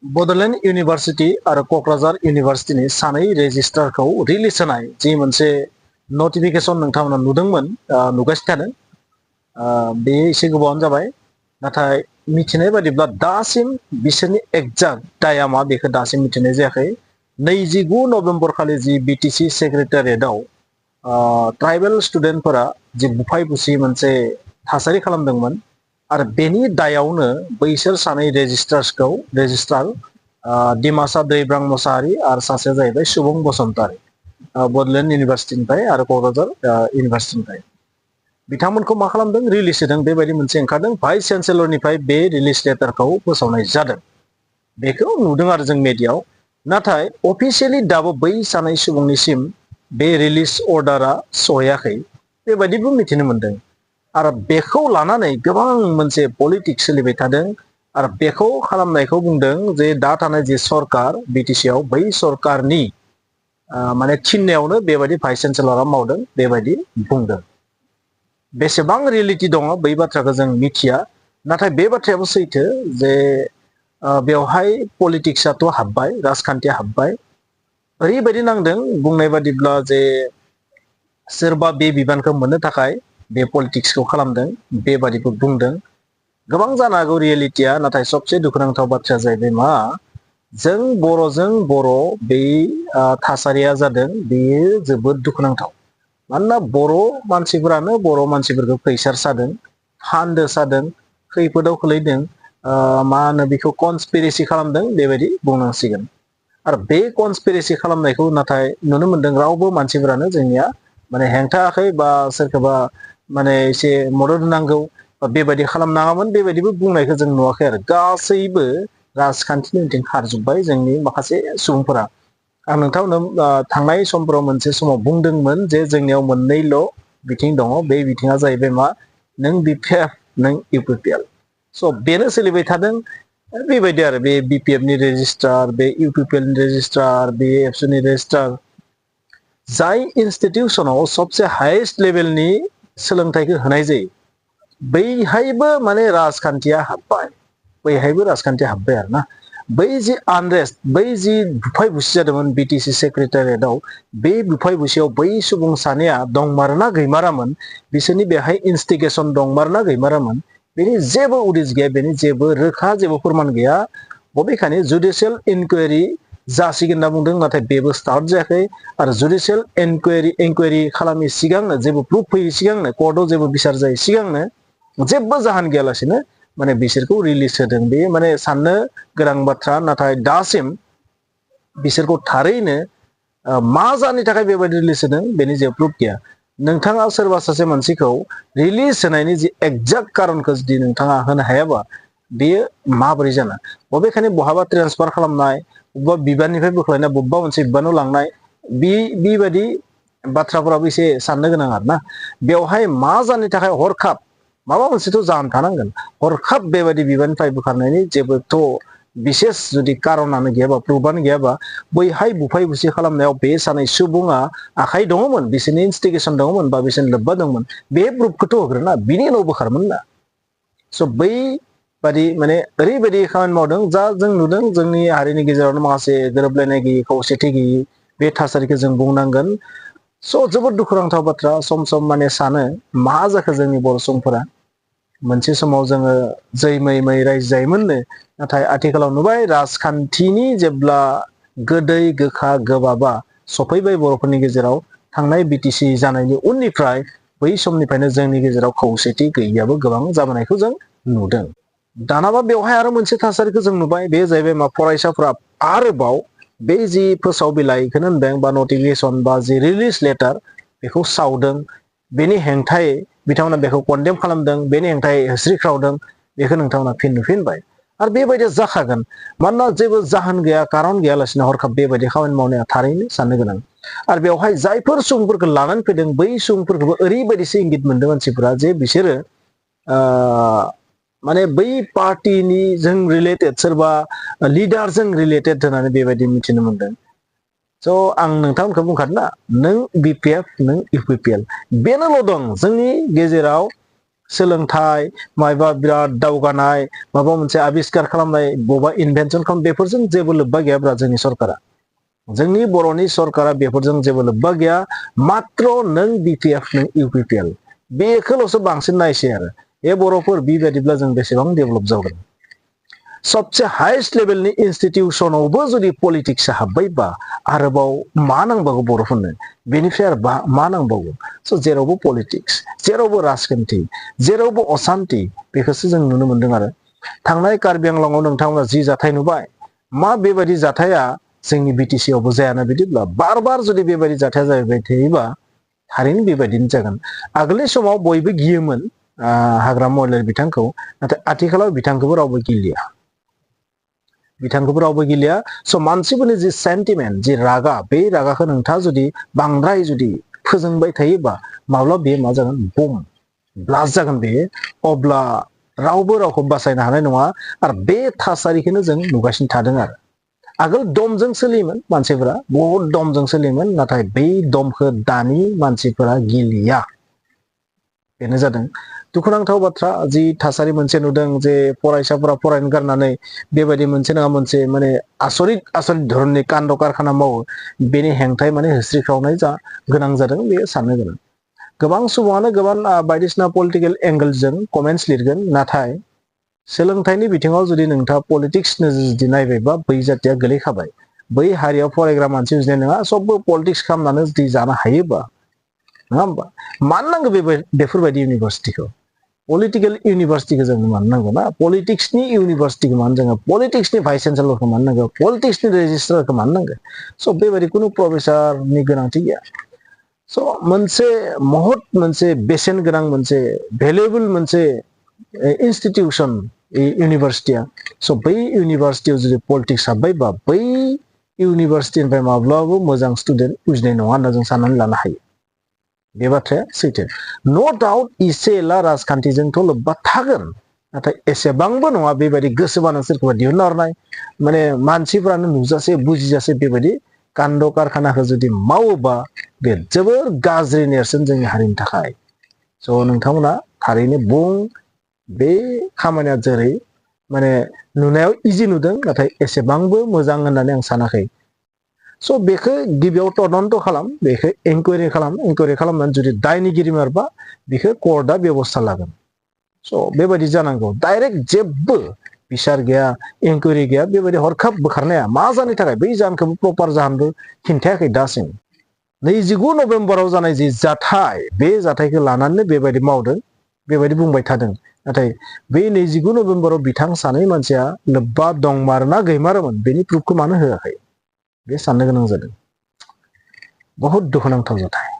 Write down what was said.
Bodoland university आरो क'क्राझार इउनिभार्सिटिनि सानै रेजिस्ट्रारखौ release होनाय जि मोनसे नटिफिकेसन नोंथांमोना नुदोंमोन नुगासिनो थादों बे एसे गोबावानो जाबाय नाथाय मिथिनाय बादिब्ला दासिम बिसोरनि एक्जाक्ट दाया मा बेखौ दासिम मिथिनाय जायाखै 29 नभेम्बर खालि जि बिटिसि सेक्रेटारियेटआव ट्राइबेल स्टुडेन्टफोरा जि बुफाय बुसि मोनसे थासारि खालामदोंमोन आरो बेनि दायावनो बैसोर सानै रेजिस्ट्रार डिमासा दैब्रां मोसाहारि आरो सासेया जाहैबाय सुबुं बसुमतारी बड'लेण्ड इउनिभार्सिटिनिफ्राय आरो क'क्राझार इउनिभार्सिटिनिफ्राय बिथांमोनखौ मा खालामदों रिलिज होदों बेबायदि मोनसे ओंखारदों भाइस चेन्सेलरनिफ्राय बे रिलिज लेटारखौ फोसावनाय जादों बेखौ नुदों आरो जों मेडियायाव नाथाय अफिसियेलि दाबो बै सानै सुबुंनिसिम बे रिलिज अर्डारा सहैयाखै बेबायदिबो मिथिनो मोन्दों आरो बेखौ लानानै गोबां मोनसे पलिटिक्स सोलिबाय थादों आरो बेखौ खालामनायखौ बुंदों जे दा थानाय जि सरकार बिटिसिआव बै सरकारनि माने थिननायावनो बेबायदि भाइस चेन्सेलरा मावदों बेबायदि बुंदों बेसेबां रियेलिटि दङ बै बाथ्राखौ जों मिथिया नाथाय बे बाथ्रायाबो सैथो जे बेवहाय पलिटिक्सआथ' हाबबाय राजखान्थिया हाबबाय ओरैबायदि नांदों बुंनाय बादिब्ला जे सोरबा बे बिबानखौ मोननो थाखाय बे पलिटिक्सखौ खालामदों बेबादिबो बुंदों गोबां जानो हागौ रियेलिटिया नाथाय सबसे दुखुनांथाव बाथ्राया जाहैबाय मा जों बर'जों बर' बे थासारिया जादों बेयो जोबोद दुखुनांथाव मानोना बर' मानसिफोरखौ खैसार सादों फान्दो सादों खैफोदाव खोलैदों मा होनो बेखौ कनस्पिरेसि खालामदों बेबायदि बुंनांसिगोन आरो बे कनस्पिरेसि खालामनायखौ नाथाय नुनो मोन्दों रावबो मानसिफोरानो जोंनिया माने हेंथायाखै बा सोरखौबा माने एसे मदद होनांगौ बेबायदि खालामनाङामोन बेबायदिबो बुंनायखौ जों नुवाखै आरो गासैबो राजखान्थिनि उनथिं खारजोब्बाय जोंनि माखासे सुबुंफोरा आं नोंथांमोननो थांनाय समफोराव मोनसे समाव बुंदोंमोन जे जोंनियाव मोननैल' बिथिं दङ बे बिथिङा जाहैबाय मा नों BPF नों UPPL स' बेनो सोलिबाय थादों बेबायदि आरो बे BPFनि रेजिस्ट्रार बे UPPLनि रेजिस्ट्रार BPFनि रेजिस्ट्रार जाय इनस्टिटिउसनाव सबसे हाइस्ट लेभेलनि सोलोंथाइखौ होनाय जायो बैहायबो माने राजखान्थिया हाबबाय आरो ना बै जि आनरेस्ट बै जि बुफाय बुसि जादोंमोन बिटिसि सेक्रेटारियेटआव बे बुफाय बुसियाव बै सुबुं सानैया दंमारोना गैमारामोन बिसोरनि बेहाय इनस्टिगेसन दंमारोना गैमारामोन बेनि जेबो उदिस गैया बेनि जेबो रोखा जेबो फोरमान गैया बबेखानि जुडिशियेल इनकुवेरि जासिगोन होनना बुंदों नाथाय बेबो स्टार्ट जायाखै आरो जुडिशियेल इनकुवेरि खालामि सिगांनो जेबो प्रुफ फैयै सिगांनो कर्टआव जेबो बिसार जायै सिगांनो जेबो जाहोन गैयालासेनो माने बिसोरखौ रिलिज होदों बे माने साननो गोनां बाथ्रा नाथाय दासिम बिसोरखौ थारैनो मा जाहोननि थाखाय बेबायदि रिलिज होदों बेनि जेबो प्रुफ गैया नोंथाङा सोरबा सासे मानसिखौ रिलिज होनायनि जि एक्जाक्ट कारनखौ जुदि नोंथाङा होनो हायाबा बेयो माबोरै जानो बबेखानि बहाबा ट्रेन्सफार खालामनाय बबेबा बिबाननिफ्राय बोख्लायनाय बबेबा मोनसे बिबानाव लांनाय बेबायदि बाथ्राफोराबो एसे साननो गोनां आरोना बेवहाय मा जाहोननि थाखाय हरखाब माबा मोनसेथ' जाहोन थानांगोन हरखाब बेबायदि बिबाननिफ्राय बोखारनायनि जेबोथ' बिसेस जुदि कारनानो गैयाबा प्रुफानो गैयाबा बैहाय बुफाय बुसि खालामनायाव बे सानै सुबुङा आखाइ दङमोन बिसोरनि इनस्टिगेसन दङमोन बा बिसोरनि लोब्बा दंमोन बे प्रुफखौथ' होग्रोना बिनि उनाव बोखारमोन ना स' बैबादि माने ओरैबायदि खामानि मावदों जा जों नुदों जोंनि हारिनि गेजेरावनो माखासे गोरोबलायनाय गैयै खौसेथि गैयै बे थासारिखौ जों बुंनांगोन स' जोबोद दुखुनांथाव बाथ्रा सम सम माने सानो मा जाखो जोंनि बर' सुबुंफोरा मोनसे समाव जोङो जै मै रायजो जायोमोननो नाथाय आथिखालाव नुबाय राजखान्थिनि जेब्ला गोदै गोखा गोबाबा सफैबाय बर'फोरनि गेजेराव थांनाय बिटिसि जानायनि उननिफ्राय बै समनिफ्रायनो जोंनि गेजेराव खौसेथि गैयैयाबो गोबां जाबोनायखौ जों नुदों दानाबा बेवहाय आरो मोनसे थासारिखौ जों नुबाय बे जाहैबाय मा फरायसाफोरा आरोबाव बे जि फोसाव बिलाइखौनो होनदों बा नटिफिकेसन बा जि रिलिज लेटार बेखौ सावदों बेनि हेंथायै बिथांमोना बेखौ कन्डेम खालामदों बेनि हेंथायै होस्रिख्रावदों बेखौ नोंथांमोना फिन नुफिनबाय आरो बेबायदि जाखागोन मानोना जेबो जाहोन गैया कारन गैयालासिनो हरखाब बेबायदि खामानि मावनाया थारैनो साननो गोनां आरो बेवहाय जायफोर सुबुंफोरखौ लानानै फैदों बै सुबुंफोरखौबो ओरैबायदिसो इंगित मोनदों मानसिफोरा जे बिसोरो माने बै पार्टिनि जों रिलेटेड सोरबा लिडारजों रिलेटेड होननानै बेबायदि मिथिनो मोनदों स' आं नोंथांमोनखौ बुंखादों ना नों BPF नों UPPL बेनोल' दं जोंनि गेजेराव सोलोंथाइ मायबा बिराद दावगानाय माबा मोनसे आबिष्कार खालामनाय बबा इनभेनसन खालाम बेफोरजों जेबो लोब्बा गैयाब्रा जोंनि सरकारा जोंनि बर'नि सरकारा बेफोरजों जेबो लोब्बा गैया मात्र नों BPF नों UPPL बेखौल'सो बांसिन नायसै आरो ए बर'फोर बेबायदिब्ला जों बेसेबां डेभेलप जागोन सबसे हाइस्ट लेभेलनि इनस्टिटिउसनावबो जुदि पलिटिक्स हाबबायबा आरोबाव मा नांबावगौ बर'फोरनो बेनिफ्राय आरो मा नांबावगौ स' जेरावबो पलिटिक्स जेरावबो राजखान्थि जेरावबो असान्ति बेखौसो जों नुनो मोनदों आरो थांनाय कार्बि आंलंआव नोंथांमोना जि जाथाय नुबाय मा बेबायदि जाथाया जोंनि BTC आवबो जायाना बिदिब्ला बार बार जुदि बेबायदि जाथाया जाबाय थायोबा थारैनो बेबायदिनो जागोन आगोलनि समाव बयबो गियोमोन हाग्रामा महिलारि बिथांखौ नाथाय आथिखालाव बिथांखौबो रावबो गिलिया बिथांखौबो रावबो गिलिया स' मानसिफोरनि जि सेन्टिमेन्ट जि रागा बे रागाखौ नोंथाङा जुदि बांद्राय जुदि फोजोंबाय थायोबा माब्ला बे मा जागोन बम ब्लास्ट जागोन बे अब्ला रावबो रावखौ बासायनो हानाय नङा आरो बे थासारिखौनो जों नुगासिनो थादों आरो आगोल दमजों सोलियोमोन मानसिफोरा बहुत दमजों सोलियोमोन नाथाय बै दमखौ दानि मानसिफोरा गिलिया बेनो जादों दुखुनांथाव बाथ्रा जि थासारि मोनसे नुदों जे फरायसाफोरा फरायनो गारनानै बेबायदि मोनसे नङा मोनसे माने आसरित धरननि कान्ड कारखाना मावो बेनि हेंथायै माने होस्रिख्रावनाय जा गोनां जादों बेयो साननो गोनां गोबां सुबुङानो गोबां बायदिसिना पलिटिकेल एंगेलजों कमेन्ट्स लिरगोन नाथाय सोलोंथाइनि बिथिङाव जुदि नोंथाङा पलिटिक्स जुदि नायबायबा बै जातिया गोलैखाबाय बै हारियाव फरायग्रा मानसि जुदि नङा सबबो पलिटिक्स खालामनानै जुदि जानो हायोबा नङा होमबा मानो नांगौ बेफोरबायदि इउनिभार्सिटिखौ पलिटिकेल इउनिभार्सिटिखौ जोंनो मानो नांगौ ना पलिटिक्सनि इउनिभार्सिटिखौ मानो जोङो पलिटिक्सनि भाइस चेन्सेलरखौ मानो नांगौ पलिटिक्सनि रेजिस्ट्रारखौ मानो नांगौ स' बेबायदि खुनु प्रफेसारनि गोनांथि गैया स' मोनसे महत मोनसे बेसेन गोनां मोनसे भेलुएबल मोनसे इन्स्टिटिउसन इउनिभार्सिटिया स' बै इउनिभार्सिटियाव जुदि पलिटिक्स हाबबायबा बै इउनिभार्सिटिनिफ्राय माब्लाबाबो मोजां स्टुडेन्ट उजिनाय नङा होनना जों साननानै लानो हायो बे बाथ्राया सैथो न' डाउट इसे एला राजखान्थिजोंथ' लोब्बा थागोन नाथाय एसेबांबो नङा बेबायदि गोसोबानो सोरखौबा दिहुनना हरनाय माने मानसिफ्रानो नुजासे बुजिजासे बेबायदि कान्ड कारखानाखौ जुदि मावोबा बे जोबोर गाज्रि नेरसोन जोंनि हारिनि थाखाय स' नोंथांमोना थारैनो बुं बे खामानिया जेरै माने नुनायाव इजि नुदों नाथाय एसेबांबो मोजां होननानै आं सानाखै स' बेखौ गिबियाव तदन्त खालाम बेखौ इनकुवारि खालामनानै जुदि दायनिगिरि मारबा बेखौ कर्टआ बेबस्था लागोन स' बेबायदि जानांगौ डाइरेक्ट जेबो बिसार गैया इनकुवारि गैया बेबायदि हरखाब बोखारनाया मा जानो थाखाय बै जाहोनखौबो प्रपार जाहोनबो खिन्थायाखै दासिम 29 नभेम्बराव जानाय जि जाथाय बे जाथायखौ लानानै बेबायदि मावदों बेबायदि बुंबाय थादों नाथाय बै 29 नभेम्बराव बिथां सानै मानसिया लोब्बा दंमारोना गैमारोमोन बेनि प्रुफखौ मानो होआखै बे साननो गोनां जादों बहुत दुखुनांथाव जाथाय